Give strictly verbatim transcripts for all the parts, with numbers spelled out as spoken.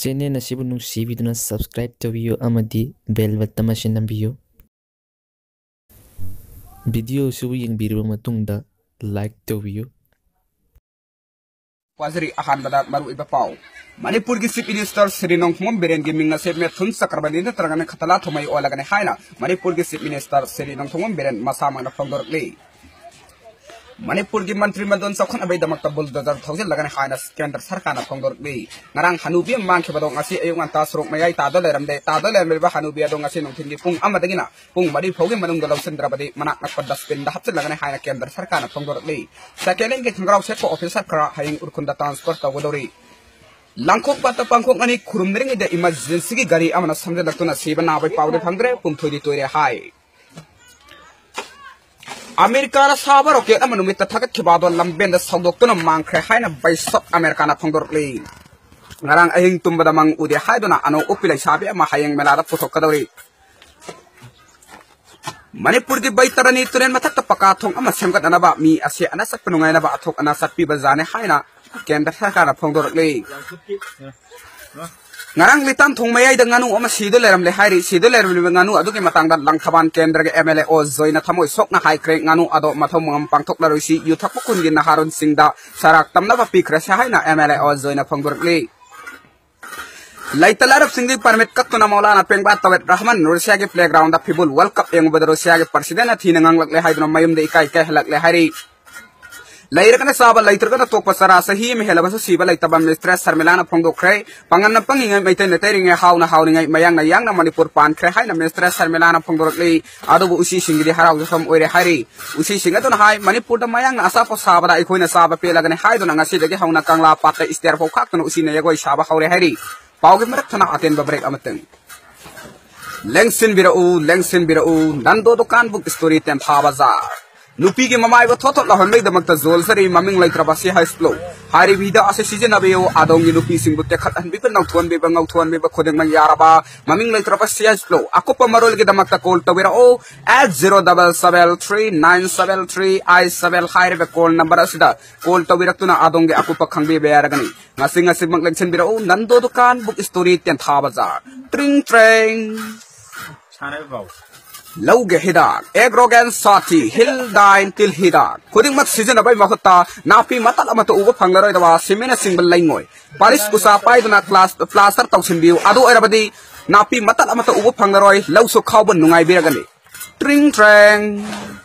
Channel ꯑꯁꯤꯕꯨ ꯅꯨꯡꯁꯤꯕꯤꯗꯨꯅ subscribe ꯇꯧꯕꯤꯌꯨ ꯑꯃꯗꯤ bell button ꯑꯁꯤ ꯅꯝꯕꯤꯌꯨ꯫ Video ꯑꯁꯤꯕꯨ ꯌꯦꯡꯕꯤꯔꯕ ꯃꯇꯨꯡꯗ like ꯇꯧꯕꯤꯌꯨ꯫ ꯄꯥꯖꯔꯤ꯫ ꯑꯍꯥꯟꯕꯗ ꯃꯔꯨꯑꯣꯏꯕ ꯄꯥꯎ꯫ ꯃꯅꯤꯄꯨꯔꯒꯤ Chief Minister ꯁ꯭ꯔꯤ ꯅꯣꯡꯊꯣꯝꯕꯝ ꯕꯤꯔꯦꯟꯒꯤ ꯃꯤꯡ ꯑꯁꯦ ꯃꯤꯊꯨꯟ ꯆꯀ꯭ꯔꯕꯔꯇꯤꯅ ꯅꯠꯇ꯭ꯔꯒꯅ ꯈꯇꯂꯥ ꯊꯣꯃꯩ ꯑꯣꯜꯂꯒꯅꯤ ꯍꯥꯏꯅ ꯃꯅꯤꯄꯨꯔꯒꯤ Chief Minister ꯁ꯭ꯔꯤ ꯅꯣꯡꯊꯣꯝꯕꯝ ꯕꯤꯔꯦꯟ ꯃꯁꯥꯃꯛꯅ ꯐꯣꯡꯗꯣꯔꯛꯂꯤ꯫ ꯃꯅꯤꯄꯨꯔꯒꯤ ꯃꯟꯇ꯭ꯔꯤ ꯃꯟꯗꯜ ꯆꯥꯎꯈꯠꯅꯕꯒꯤꯗꯃꯛꯇ bulldozer ꯊꯧꯖꯤꯜꯂꯒꯅꯤ ꯍꯥꯏꯅ ꯀꯦꯟꯗ꯭ꯔ ꯁꯔꯀꯥꯔꯅ ꯐꯣꯡꯗꯣꯔꯛꯂꯤ꯫ ꯉꯔꯥꯡ ꯍꯅꯨꯕꯤ ꯑꯃ ꯃꯥꯡꯈꯤꯕꯗꯣ ꯉꯁꯤ ꯑꯌꯨꯛ ꯉꯟꯇꯥ ꯁꯣꯔꯣꯛ ꯃꯌꯥꯏ ꯇꯥꯗ ꯂꯩꯔꯝꯂꯦ꯫ ꯇꯥꯗ ꯂꯩꯔꯝꯂꯤꯕ ꯍꯅꯨꯕꯤ ꯑꯗꯣ ꯉꯁꯤ ꯅꯨꯡꯊꯤꯜꯒꯤ ꯄꯨꯡ ꯑꯃꯗꯒꯤꯅ ꯄꯨꯡ ꯃꯔꯤ ꯐꯥꯎꯒꯤ ꯃꯅꯨꯡꯗ ꯂꯧꯁꯤꯟꯗ꯭ꯔꯕꯗꯤ ꯃꯅꯥꯛ ꯅꯛꯄ dustbinꯗ ꯍꯥꯞꯆꯤꯜꯂꯒꯅꯤ ꯍꯥꯏꯅ ꯀꯦꯟꯗ꯭ꯔ ꯁꯔꯀꯥꯔꯅ ꯐꯣꯡꯗꯣꯔꯛꯂꯤ꯫ Second handꯒꯤ ꯈꯣꯡꯒ꯭ꯔꯥꯎ ꯁꯦꯠꯄ officer ꯈꯔ ꯍꯌꯦꯡ ꯎꯈ꯭ꯔꯨꯜꯗ transfer ꯇꯧꯒꯗꯧꯔꯤ꯫ ꯂꯥꯡꯈꯣꯛ ꯄꯥꯠꯇ ꯄꯥꯡꯊꯣꯛꯅꯅꯤ ꯈꯨꯔꯨꯝꯅꯔꯤꯉꯩꯗ emergencyꯒꯤ ꯒꯥꯔꯤ ꯑꯃꯅ ꯁꯝꯖꯜꯂꯛꯇꯨꯅ ꯁꯤꯕ ꯅꯥꯕꯒꯤ ꯄꯥꯎꯗꯤ ꯐꯪꯗ꯭ꯔꯦ, ꯄꯨꯝꯊꯣꯏꯗꯤ ꯇꯣꯏꯔꯦ ꯍꯥꯏ꯫ ꯑꯃꯦꯔꯤꯀꯥꯅ ꯁꯥꯕ rocket ꯑꯃ ꯅꯨꯃꯤꯠꯇ ꯊꯥꯒꯠꯈꯤꯕ ꯑꯗꯣ ꯂꯝꯕꯦꯟꯗ ꯁꯧꯗꯣꯛꯇꯨꯅ ꯃꯥꯡꯈ꯭ꯔꯦ ꯍꯥꯏꯅ Voice of Americaꯅ ꯐꯣꯡꯗꯣꯔꯛꯂꯤ꯫ ꯉꯔꯥꯡ ꯑꯍꯤꯡ ꯇꯨꯝꯕꯗ ꯃꯪ ꯎꯗꯦ ꯍꯥꯏꯗꯨꯅ ꯑꯅꯧ ꯎꯞꯄꯤ ꯂꯩꯁꯥꯕꯤ ꯑꯃ ꯍꯌꯦꯡ ꯃꯦꯂꯥꯗ ꯄꯨꯊꯣꯛꯀꯗꯧꯔꯤ꯫ ꯃꯅꯤꯄꯨꯔꯒꯤ ꯕꯩꯇꯔꯅꯤ ꯇꯨꯔꯦꯜ ꯃꯊꯛꯇ ꯄꯀꯥ ꯊꯣꯡ ꯑꯃ ꯁꯦꯝꯒꯠꯅꯅꯕ ꯃꯤ ꯑꯁꯦ ꯑꯅ ꯆꯠꯄ ꯅꯨꯡꯉꯥꯏꯅꯕ ꯑꯊꯣꯛ ꯑꯅ ꯆꯠꯄꯤꯕꯖꯥꯠꯅꯤ ꯍꯥꯏꯅ ꯀꯦꯟꯗ꯭ꯔ ꯁꯔꯀꯥꯔꯅ ꯐꯣꯡꯗꯣꯔꯛꯂꯤ꯫ ꯉꯔꯥꯡ ꯂꯤꯇꯥꯟ ꯊꯣꯡ ꯃꯌꯥꯏꯗ ꯉꯥꯅꯨ ꯑꯃ ꯁꯤꯗꯨꯅ ꯂꯩꯔꯝꯂꯦ ꯍꯥꯏꯔꯤ꯫ ꯁꯤꯗꯨꯅ ꯂꯩꯔꯝꯂꯤꯕ ꯉꯥꯅꯨ ꯑꯗꯨꯒꯤ ꯃꯇꯥꯡꯗ ꯂꯪꯊꯕꯥꯜ ꯀꯦꯟꯗ꯭ꯔꯒꯤ MLA ꯑꯣ ꯖꯣꯏꯅ ꯊꯃꯣꯏ ꯁꯣꯛꯅ ꯍꯥꯏꯈ꯭ꯔꯦ, ꯉꯥꯅꯨ ꯑꯗꯣ ꯃꯊꯧ ꯃꯉꯝ ꯄꯥꯡꯊꯣꯛꯂꯔꯣꯏꯁꯤ, ꯌꯨ ꯊꯛꯄ ꯈꯨꯟꯒꯤ ꯅꯍꯥꯔꯣꯟꯁꯤꯡꯗ ꯆꯔꯥꯛ ꯇꯝꯅꯕ ꯄꯤꯈ꯭ꯔꯁꯤ ꯍꯥꯏꯅ MLA ꯑꯣ ꯖꯣꯏꯅ ꯐꯣꯡꯗꯣꯔꯛꯂꯤ꯫ ꯂꯩꯇ ꯂꯥꯏꯔꯕꯁꯤꯡꯗꯤ permit ꯀꯛꯇꯨꯅ ꯃꯧꯂꯥꯅꯥ ꯄꯦꯡꯕꯥ ꯇꯋꯦꯠ ꯔꯍꯃꯟ ꯔꯨꯁꯤꯌꯥꯒꯤ playgroundꯗ ꯐꯤꯕꯨꯜ World Cup ꯌꯦꯡꯉꯨꯕꯗ ꯔꯨꯁꯤꯌꯥꯒꯤ presidentꯅ ꯊꯤꯅ ꯉꯥꯡꯂꯛꯂꯦ ꯍꯥꯏꯗꯨꯅ ꯃꯌꯨꯝꯗ ꯏꯀꯥꯏ ꯏꯀꯥꯏ ꯍꯜꯂꯛꯂꯦ ꯍꯥꯏꯔꯤ꯫ ꯂꯩꯔꯒꯅ ꯆꯥꯕ, ꯂꯩꯇ꯭ꯔꯒꯅ ꯇꯣꯛꯄ, ꯆꯔꯥ ꯆꯍꯤ ꯑꯃ ꯍꯦꯜꯂꯕꯁꯨ ꯁꯤꯕ ꯂꯩꯇꯕ mistress ꯁꯔꯃꯤꯂꯥꯅ ꯐꯣꯡꯗꯣꯛꯈ꯭ꯔꯦ꯫ ꯄꯥꯡꯒꯜꯅ ꯄꯪꯉꯤꯉꯩ ꯃꯩꯇꯩꯅ ꯇꯩꯔꯤꯉꯩ, ꯍꯥꯎꯅ ꯍꯥꯎꯔꯤꯉꯩ, ꯃꯌꯥꯡꯅ ꯌꯥꯡꯅ ꯃꯅꯤꯄꯨꯔ ꯄꯥꯟꯈ꯭ꯔꯦ ꯍꯥꯏꯅ mistress ꯁꯔꯃꯤꯂꯥꯅ ꯐꯣꯡꯗꯣꯔꯛꯂꯤ꯫ ꯑꯗꯨꯕꯨ ꯎꯆꯤꯁꯤꯡꯒꯤꯗꯤ ꯍꯔꯥꯎ ꯌꯥꯐꯝ ꯑꯣꯏꯔꯦ ꯍꯥꯏꯔꯤ꯫ ꯎꯆꯤꯁꯤꯡ ꯑꯗꯨꯅ ꯍꯥꯏ, ꯃꯅꯤꯄꯨꯔꯗ ꯃꯌꯥꯡꯅ ꯑꯆꯥꯄꯣꯠ ꯁꯥꯕꯗ ꯑꯩꯈꯣꯏꯅ ꯆꯥꯕ ꯄꯦꯜꯂꯒꯅꯤ ꯍꯥꯏꯗꯨꯅ ꯉꯁꯤꯗꯒꯤ ꯍꯧꯅ ꯀꯪꯂꯥ ꯄꯥꯠꯇ stair ꯐꯥꯎ ꯈꯥꯛꯇꯨꯅ ꯎꯆꯤꯅ ꯖꯒꯣꯏ ꯁꯥꯕ ꯍꯧꯔꯦ ꯍꯥꯏꯔꯤ꯫ ꯄꯥꯎꯒꯤ ꯃꯔꯛ ꯊꯠꯅ ꯑꯇꯦꯟꯕ break ꯑꯃꯇꯪ꯫ ꯂꯦꯡꯁꯤꯟꯕꯤꯔꯛꯎ, ꯂꯦꯡꯁꯤꯟꯕꯤꯔꯛꯎ, ꯅꯟꯗꯣ ꯗꯨꯀꯥꯟ book story ꯇꯦꯟꯊꯥ ꯕꯖꯥꯔ꯫ ꯅꯨꯄꯤꯒꯤ ꯃꯃꯥꯏꯕꯨ ꯊꯣꯠ ꯊꯣꯠ ꯂꯥꯎꯍꯟꯕꯒꯤꯗꯃꯛꯇ ꯌꯣꯜꯖꯔꯤ ꯃꯃꯤꯡ ꯂꯩꯇ꯭ꯔꯕ ꯁꯤ ꯍꯥꯏꯁ ꯒ꯭ꯂꯣ꯫ ꯍꯥꯏꯔꯤꯕ ꯍꯤꯗꯥꯛ ꯑꯁꯤ ꯁꯤꯖꯤꯟꯅꯕꯤꯌꯨ꯫ ꯑꯗꯣꯝꯒꯤ ꯅꯨꯄꯤꯁꯤꯡꯕꯨ ꯇꯦꯛꯈꯠꯍꯟꯕꯤꯕ, ꯅꯧꯊꯣꯛꯍꯟꯕꯤꯕ, ꯉꯧꯊꯣꯛꯍꯟꯕꯤꯕ ꯈꯨꯗꯤꯡꯃꯛ ꯌꯥꯔꯕ ꯃꯃꯤꯡ ꯂꯩꯇ꯭ꯔꯕ ꯁꯤ ꯍꯥꯏꯁ ꯒ꯭ꯂꯣ꯫ ꯑꯀꯨꯞꯄ ꯃꯔꯣꯜꯒꯤꯗꯃꯛꯇ ꯀꯣꯜ ꯇꯧꯕꯤꯔꯛꯎ꯫ Eight zero double seven three nine seven three eight seven ꯍꯥꯏꯔꯤꯕ ꯀꯣꯜ ꯅꯝꯕꯔ ꯑꯁꯤꯗ ꯀꯣꯜ ꯇꯧꯕꯤꯔꯛꯇꯨꯅ ꯑꯗꯣꯝꯒꯤ ꯑꯀꯨꯞꯄ ꯈꯪꯕꯤꯕ ꯌꯥꯔꯒꯅꯤ꯫ ꯉꯁꯤ ꯉꯁꯤꯃꯛ ꯂꯦꯡꯁꯤꯟꯕꯤꯔꯛꯎ ꯅꯟꯗꯣ ꯗꯨꯀꯥꯟ, ꯕꯨꯛ ꯁ꯭ꯇꯣꯔꯤ, ꯇꯦꯟꯊꯥ ꯕꯖꯥꯔ꯫ ꯇ꯭ꯔꯤꯡ ꯇ꯭ꯔꯦꯡ꯫ ꯁꯥꯟꯅꯕ ꯄꯥꯎ꯫ ꯂꯧꯒꯤ ꯍꯤꯗꯥꯛ ꯑꯦꯒ꯭ꯔꯣꯒꯦꯟ ꯁꯥꯊꯤ ꯍꯤꯜ ꯗꯥꯏꯟ ꯇꯤꯜ ꯍꯤꯗꯥꯛ ꯈꯨꯗꯤꯡꯃꯛ ꯁꯤꯖꯤꯟꯅꯕꯒꯤ ꯃꯍꯨꯠꯇ ꯅꯥꯄꯤ ꯃꯇꯠ ꯑꯃꯠꯇ ꯎꯕ ꯐꯪꯂꯔꯣꯏꯗꯕ ꯁꯤꯃꯦꯟꯅꯆꯤꯡꯕ ꯂꯩꯉꯣꯏ ꯄꯥꯂꯤꯁ ꯎꯁꯥ ꯄꯥꯏꯗꯨꯅ ꯀ꯭ꯂꯥꯁ ꯄ꯭ꯂꯥꯁꯇꯔ ꯇꯧꯁꯤꯟꯕꯤꯌꯨ꯫ ꯑꯗꯨ ꯑꯣꯏꯔꯕꯗꯤ ꯅꯥꯄꯤ ꯃꯇꯠ ꯑꯃꯠꯇ ꯎꯕ ꯐꯪꯂꯔꯣꯏ, ꯂꯧꯁꯨ ꯈꯥꯎꯕ ꯅꯨꯡꯉꯥꯏꯕꯤꯔꯒꯅꯤ꯫ ꯇ꯭ꯔꯤꯡ ꯇ꯭ꯔꯦꯡ꯫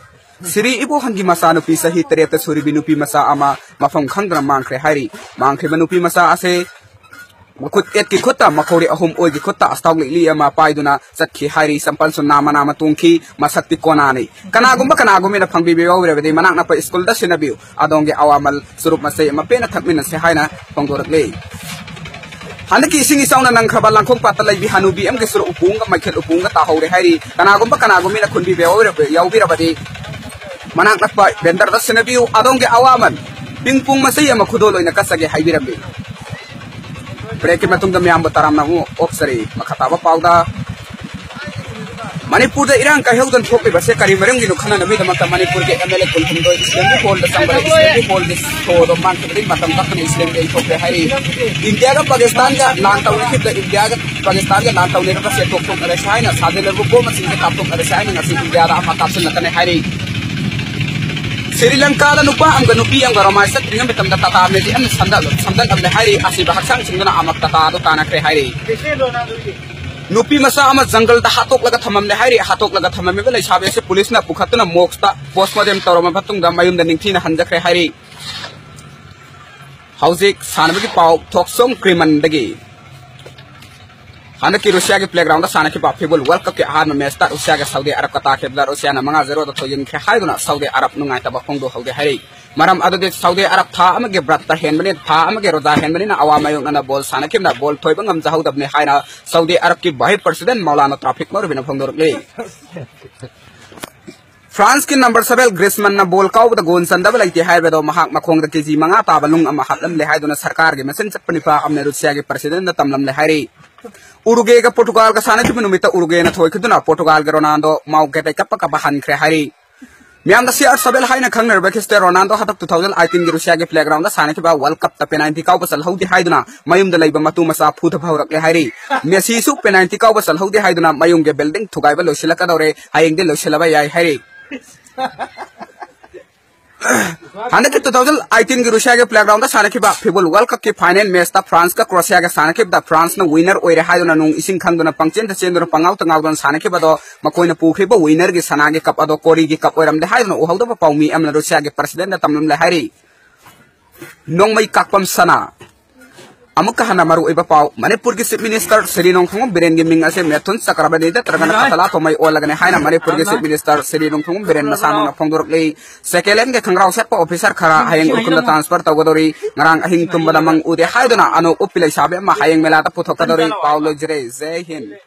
ꯁꯤꯔꯤ ꯏꯕꯣꯍꯟꯒꯤ ꯃꯆꯥꯅꯨꯄꯤ ꯆꯍꯤ ꯇꯔꯦꯠꯇ ꯁꯨꯔꯤꯕꯤ ꯅꯨꯄꯤ ꯃꯆꯥ ꯑꯃ ꯃꯐꯝ ꯈꯪꯗꯅ ꯃꯥꯡꯈ꯭ꯔꯦ ꯍꯥꯏꯔꯤ꯫ ꯃꯥꯡꯈ꯭ꯔꯤꯕ ꯅꯨꯄꯤ ꯃꯆꯥ ꯑꯁꯦ ꯃꯈꯨꯠ ꯑꯦꯠꯀꯤ ꯈꯨꯠꯇ, ꯃꯈꯧꯔꯤ ꯑꯍꯨꯝ ꯑꯣꯏꯒꯤ ꯈꯨꯠꯇ ꯑꯁꯇꯥꯎ ꯂꯤꯛꯂꯤ ꯑꯃ ꯄꯥꯏꯗꯨꯅ ꯆꯠꯈꯤ ꯍꯥꯏꯔꯤ꯫ ꯆꯝꯄꯜꯁꯨ ꯅꯥꯃ ꯅꯥꯃ ꯇꯣꯡꯈꯤ꯫ ꯃꯁꯛꯇꯤ ꯀꯣꯅꯥꯅꯤ꯫ ꯀꯅꯥꯒꯨꯝꯕ ꯀꯅꯥꯒꯨꯝꯕꯅ ꯐꯪꯕꯤꯕ ꯌꯥꯎꯔꯕꯗꯤ ꯃꯅꯥꯛ ꯅꯛꯄ ꯁ꯭ꯀꯨꯜꯗ ꯁꯤꯟꯅꯕꯤꯌꯨ꯫ ꯑꯗꯣꯝꯒꯤ ꯑꯋꯥꯃꯜ ꯆꯨꯔꯨꯞ ꯃꯆꯩ ꯑꯃ ꯄꯦꯟꯅ ꯊꯛꯃꯤꯟꯅꯁꯦ ꯍꯥꯏꯅ ꯐꯣꯡꯗꯣꯔꯛꯂꯤ꯫ ꯍꯟꯗꯛꯀꯤ ꯏꯁꯤꯡ ꯏꯆꯥꯎꯅ ꯅꯪꯈ꯭ꯔꯕ ꯂꯥꯡꯈꯣꯡ ꯄꯥꯠꯇ ꯂꯩꯕꯤ ꯍꯅꯨꯕꯤ ꯑꯃꯒꯤ ꯆꯨꯔꯨꯞ ꯎꯄꯨ ꯑꯃꯒ ꯃꯩꯈꯦꯠ ꯎꯄꯨ ꯑꯃꯒ ꯇꯥꯍꯧꯔꯦ ꯍꯥꯏꯔꯤ꯫ ꯀꯅꯥꯒꯨꯝꯕ ꯀꯅꯥꯒꯨꯝꯕꯅ ꯈꯨꯟꯕꯤꯕ ꯌꯥꯎꯕꯤꯔꯕ-, ꯌꯥꯎꯕꯤꯔꯕꯗꯤ ꯃꯅꯥꯛ ꯅꯛꯄ ꯚꯦꯟꯗꯔꯗ ꯁꯤꯟꯅꯕꯤꯌꯨ꯫ ꯑꯗꯣꯝꯒꯤ ꯑꯋꯥꯃꯟ ꯄꯤꯡ ꯄꯣꯡ ꯃꯆꯩ ꯑꯃ ꯈꯨꯗꯣꯜ ꯑꯣꯏꯅ ꯀꯠꯆꯒꯦ ꯍꯥꯏꯕꯤꯔꯝꯃꯤ꯫ ꯕ꯭ꯔꯦꯛꯀꯤ ꯃꯇꯨꯡꯗ ꯃꯌꯥꯝꯕꯨ ꯇꯔꯥꯝꯅ ꯑꯃꯨꯛ ꯑꯣꯛꯆꯔꯤ꯫ ꯃꯈꯥ ꯇꯥꯕ ꯄꯥꯎꯗ ꯃꯅꯤꯄꯨꯔꯗ ꯏꯔꯥꯡ ꯀꯥꯏꯍꯧꯗꯅ ꯊꯣꯛꯂꯤꯕꯁꯦ ꯀꯔꯤ ꯃꯔꯝꯒꯤꯅꯣ ꯈꯪꯅꯅꯕꯒꯤꯗꯃꯛꯇ ꯃꯅꯤꯄꯨꯔꯒꯤ ꯑꯦꯝ ꯑꯦꯜ ꯑꯦ ꯀꯨꯟꯍꯨꯝꯗꯣꯏ ꯏꯁꯂꯦꯝꯒꯤ ꯍꯣꯜꯗ ꯆꯪꯕꯗ ꯏꯁꯂꯦꯝꯒꯤ ꯍꯣꯜꯒꯤ ꯁꯣꯗꯣ ꯃꯥꯡꯈꯤꯕꯗꯒꯤ ꯃꯇꯝ ꯀꯛꯇꯅ ꯏꯁꯂꯦꯝꯒꯤ ꯌꯩꯊꯣꯛꯈ꯭ꯔꯦ ꯍꯥꯏꯔꯤ꯫ ꯏꯟꯗꯤꯌꯥꯒ ꯄꯥꯀꯤꯁꯇꯥꯟꯒ ꯂꯥꯟ ꯇꯧꯅꯈꯤꯕꯗ ꯏꯟꯗꯤꯌꯥꯒ ꯄꯥꯀꯤꯁꯇꯥꯟꯒ ꯂꯥꯟ ꯇꯧꯅꯔꯒ ꯆꯦꯟꯊꯣꯛ ꯊꯣꯛꯅꯔꯁꯤ ꯍꯥꯏꯅ ꯁꯥꯖꯤꯜꯂꯕ ꯕꯣꯝ ꯃꯁꯤꯡꯗ ꯀꯥꯞꯊꯣꯛꯅꯔꯁꯤ ꯍꯥꯏꯅ ꯉꯁꯤ ꯏꯟꯗꯤꯌꯥꯗ ꯑꯃ ꯀꯥꯞꯁꯤꯜꯂꯛꯀꯅꯤ ꯍꯥꯏꯔꯤ꯫ ꯁ꯭ꯔꯤ ꯂꯪꯀꯥꯗ ꯅꯨꯄꯥ ꯑꯃꯒ ꯅꯨꯄꯤ ꯑꯃꯒ ꯔꯣꯃꯥꯟꯁ ꯆꯠꯇ꯭ꯔꯤꯉꯩ ꯃꯇꯝꯗ ꯇꯥꯇꯥ ꯃꯦꯖꯤꯛ ꯑꯃ ꯁꯝꯗꯠ-, ꯁꯝꯗꯠꯂꯝꯂꯦ ꯍꯥꯏꯔꯤ꯫ ꯑꯁꯤꯕ ꯍꯛꯆꯥꯡ ꯁꯤꯡꯗꯨꯅ ꯑꯃ ꯇꯥꯇꯥ ꯑꯗꯨ ꯇꯥꯅꯈ꯭ꯔꯦ ꯍꯥꯏꯔꯤ꯫ ꯅꯨꯄꯤ ꯃꯆꯥ ꯑꯃ ꯖꯪꯒꯜꯗ ꯍꯥꯠꯇꯣꯛꯂꯒ ꯊꯝꯂꯝꯂꯦ ꯍꯥꯏꯔꯤ꯫ ꯍꯥꯠꯇꯣꯛꯂꯒ ꯊꯝꯂꯝꯃꯤꯕ ꯂꯩꯁꯥꯕꯤ ꯑꯁꯤ ꯄꯨꯂꯤꯁꯅ ꯄꯨꯈꯠꯇꯨꯅ ꯃꯣꯛꯁꯇ ꯄꯣꯁꯃꯣꯔꯇꯦꯝ ꯇꯧꯔꯕ ꯃꯇꯨꯡꯗ ꯃꯌꯨꯝꯗ ꯅꯤꯡꯊꯤꯅ ꯍꯟꯖꯈ꯭ꯔꯦ ꯍꯥꯏꯔꯤ꯫ ꯍꯧꯖꯤꯛ ꯁꯥꯟꯅꯕꯒꯤ ꯄꯥꯎ ꯊꯣꯛꯆꯣꯝ ꯀ꯭ꯔꯤꯃꯟꯗꯒꯤ꯫ ꯍꯟꯗꯛꯀꯤ ꯔꯨꯁꯤꯌꯥꯒꯤ ꯄ꯭ꯂꯦꯒ꯭ꯔꯥꯎꯟꯗ ꯁꯥꯟꯅꯈꯤꯕ ꯐꯤꯐꯥ ꯋꯥꯔꯜꯗ ꯀꯞꯀꯤ ꯑꯍꯥꯟꯕ ꯃꯦꯆꯇ ꯔꯨꯁꯤꯌꯥꯒ ꯁꯥꯎꯗꯤ ꯑꯔꯕꯀ ꯇꯥꯈꯤꯕꯗ ꯔꯨꯁꯤꯌꯥꯅ ꯃꯉꯥ ꯖꯦꯔꯣꯗ ꯊꯣꯏꯖꯤꯟꯈ꯭ꯔꯦ ꯍꯥꯏꯗꯨꯅ ꯁꯥꯎꯗꯤ ꯑꯔꯕ ꯅꯨꯡꯉꯥꯏꯇꯕ ꯐꯣꯡꯗꯣꯛꯍꯧꯔꯦ ꯍꯥꯏꯔꯤ꯫ ꯃꯔꯝ ꯑꯗꯨꯗꯤ ꯁꯥꯎꯗꯤ ꯑꯔꯕ ꯊꯥ ꯑꯃꯒꯤ ꯕ꯭ꯔꯠꯇ ꯍꯦꯟꯕꯅꯤ, ꯊꯥ ꯑꯃꯒꯤ ꯔꯣꯖꯥ ꯍꯦꯟꯕꯅꯤꯅ ꯑꯋꯥ ꯃꯥꯌꯣꯛꯅꯅ ꯕꯣꯜ ꯁꯥꯟꯅꯈꯤꯕꯅ ꯕꯣꯜ ꯊꯣꯏꯕ ꯉꯝꯖꯍꯧꯗꯕꯅꯤ ꯍꯥꯏꯅ Saudi ꯑꯔꯕꯀꯤ vice president Maulana traffic ꯃꯧꯔꯨꯕꯤꯅ ꯐꯣꯡꯗꯣꯔꯛꯂꯤ꯫ ꯐ꯭ꯔꯥꯟꯁꯀꯤ ꯅꯝꯕꯔ ꯁꯚꯦꯟ ꯒ꯭ꯔꯤꯁꯃꯟꯅ ꯕꯣꯜ ꯀꯥꯎꯕꯗ ꯒꯣꯜ ꯆꯟꯗꯕ ꯂꯩꯇꯦ ꯍꯥꯏꯕꯗꯣ ꯃꯍꯥꯛ ꯃꯈꯣꯡꯗ ꯀꯦꯖꯤ ꯃꯉꯥ ꯇꯥꯕ ꯅꯨꯡ ꯑꯃ ꯍꯥꯞꯂꯝꯂꯦ ꯍꯥꯏꯗꯨꯅ ꯁꯔꯀꯥꯔꯒꯤ ꯃꯆꯤꯟ ꯆꯠꯄ ꯅꯤꯄꯥ ꯑꯃꯅ ꯔꯨꯁꯤꯌꯥꯒꯤ ꯄ꯭ꯔꯁꯤꯗꯦꯟꯗ ꯇꯝꯂꯝꯂꯦ ꯍꯥꯏꯔꯤ꯫ ꯎꯔꯨꯒꯦꯒ ꯄꯣꯔꯇꯨꯒꯥꯜꯒ ꯁꯥꯟꯅꯈꯤꯕ ꯅꯨꯃꯤꯠꯇ ꯎꯔꯨꯒꯦꯅ ꯊꯣꯏꯈꯤꯗꯨꯅ ꯄꯣꯔꯇꯨꯒꯥꯜꯒꯤ ꯔꯣꯅꯥꯜꯗꯣ ꯃꯥꯎꯒꯦꯇꯩ ꯀꯞꯄ ꯀꯞꯄ ꯍꯟꯈ꯭ꯔꯦ ꯍꯥꯏꯔꯤ꯫ ꯃꯤꯌꯥꯝꯅ ꯁꯤ ꯑꯥꯔ ꯁꯚꯦꯟ ꯍꯥꯏꯅ ꯈꯪꯅꯔꯤꯕ ꯈ꯭ꯔꯤꯁꯇꯤꯌꯥꯅꯣ ꯔꯣꯅꯥꯜꯗꯣ ꯍꯟꯗꯛ two thousand eighteenꯒꯤ ꯔꯨꯁꯤꯌꯥꯒꯤ playgroundꯗ ꯁꯥꯟꯅꯈꯤꯕ World Cupꯇ penalty ꯀꯥꯎꯕ ꯆꯜꯍꯧꯗꯦ ꯍꯥꯏꯗꯨꯅ ꯃꯌꯨꯝꯗ ꯂꯩꯕ ꯃꯇꯨ ꯃꯆꯥ ꯐꯨꯊꯕ ꯍꯧꯔꯛꯂꯦ ꯍꯥꯏꯔꯤ꯫ ꯃꯦꯁꯤꯁꯨ penalty ꯀꯥꯎꯕ ꯆꯜꯍꯧꯗꯦ ꯍꯥꯏꯗꯨꯅ ꯃꯌꯨꯝꯒꯤ building ꯊꯨꯒꯥꯏꯕ ꯂꯣꯏꯁꯤꯜꯂꯛꯀꯗꯧꯔꯦ, ꯍꯌꯦꯡꯗꯤ ꯂꯣꯏꯁꯤꯜꯂꯕ ꯌꯥꯏ ꯍꯥꯏꯔꯤ꯫ ꯍꯟꯗꯛꯀꯤ two thousand eighteenꯒꯤ ꯔꯨꯁꯤꯌꯥꯒꯤ playgroundꯗ ꯁꯥꯟꯅꯈꯤꯕ ꯐꯤꯐꯥ World Cupꯀꯤ final matchꯇ ꯐ꯭ꯔꯥꯟꯁꯀ ꯀ꯭ꯔꯣꯁꯤꯌꯥꯒ ꯁꯥꯟꯅꯈꯤꯕꯗ ꯐ꯭ꯔꯥꯟꯁꯅ winner ꯑꯣꯏꯔꯦ ꯍꯥꯏꯗꯨꯅ ꯅꯨꯡ ꯏꯁꯤꯡ ꯈꯪꯗꯨꯅ ꯄꯪꯆꯦꯟꯗ ꯆꯦꯟꯗꯨꯅ ꯄꯪꯉꯥꯎꯇ ꯉꯥꯎꯗꯨꯅ ꯁꯥꯟꯅꯈꯤꯕꯗꯣ ꯃꯈꯣꯏꯅ ꯄꯨꯈ꯭ꯔꯤꯕ winnerꯒꯤ ꯁꯅꯥꯒꯤ cup ꯑꯗꯣ ꯀꯣꯔꯤꯒꯤ cup ꯑꯣꯏꯔꯝꯂꯦ ꯍꯥꯏꯗꯨꯅ ꯎꯍꯧꯗꯕ ꯄꯥꯎꯃꯤ ꯑꯃꯅ ꯔꯨꯁꯤꯌꯥꯒꯤ ꯄ꯭ꯔꯁꯤꯗꯦꯟꯗ ꯇꯝꯂꯝꯂꯦ ꯍꯥꯏꯔꯤ꯫ ꯅꯣꯡꯃꯩ ꯀꯥꯞꯄꯝ ꯁꯅꯥ꯫ ꯑꯃꯨꯛꯀ ꯍꯟꯅ ꯃꯔꯨꯑꯣꯏꯕ ꯄꯥꯎ, ꯃꯅꯤꯄꯨꯔꯒꯤ Chief Minister ꯁ꯭ꯔꯤ ꯅꯣꯡꯊꯣꯝꯕꯝ ꯕꯤꯔꯦꯟꯒꯤ ꯃꯤꯡ ꯑꯁꯦ ꯃꯦꯊꯨꯟ ꯆꯀ꯭ꯔꯕꯔꯇꯤꯗ ꯅꯠꯇ꯭ꯔꯒꯅ ꯀꯇꯂꯥ ꯊꯣꯃꯩ ꯑꯣꯜꯂꯒꯅꯤ ꯍꯥꯏꯅ ꯃꯅꯤꯄꯨꯔꯒꯤ Chief Minister Shri Nongthombam Biren ꯃꯁꯥꯃꯛꯅ ꯐꯣꯡꯗꯣꯔꯛꯂꯤ꯫ Second handꯒꯤ ꯈꯪꯒ꯭ꯔꯥꯎ ꯁꯦꯠꯄ officer ꯈꯔ ꯍꯌꯦꯡ ꯎꯈ꯭ꯔꯨꯜꯗ transfer ꯇꯧꯒꯗꯧꯔꯤ꯫ ꯉꯔꯥꯡ ꯑꯍꯤꯡ ꯇꯨꯝꯕꯗ ꯃꯪ ꯎꯗꯦ ꯍꯥꯏꯗꯨꯅ ꯑꯅꯣꯛ ꯎꯞꯄꯤ ꯂꯩꯁꯥꯕꯤ ꯑꯃ ꯍꯌꯦꯡ ꯃꯦꯂꯥꯗ ꯄꯨꯊꯣꯛꯀꯗꯧꯔꯤ꯫ ꯄꯥꯎ ꯂꯣꯏꯖꯔꯦ꯫ ꯖꯩ ꯍꯤꯟꯗ꯫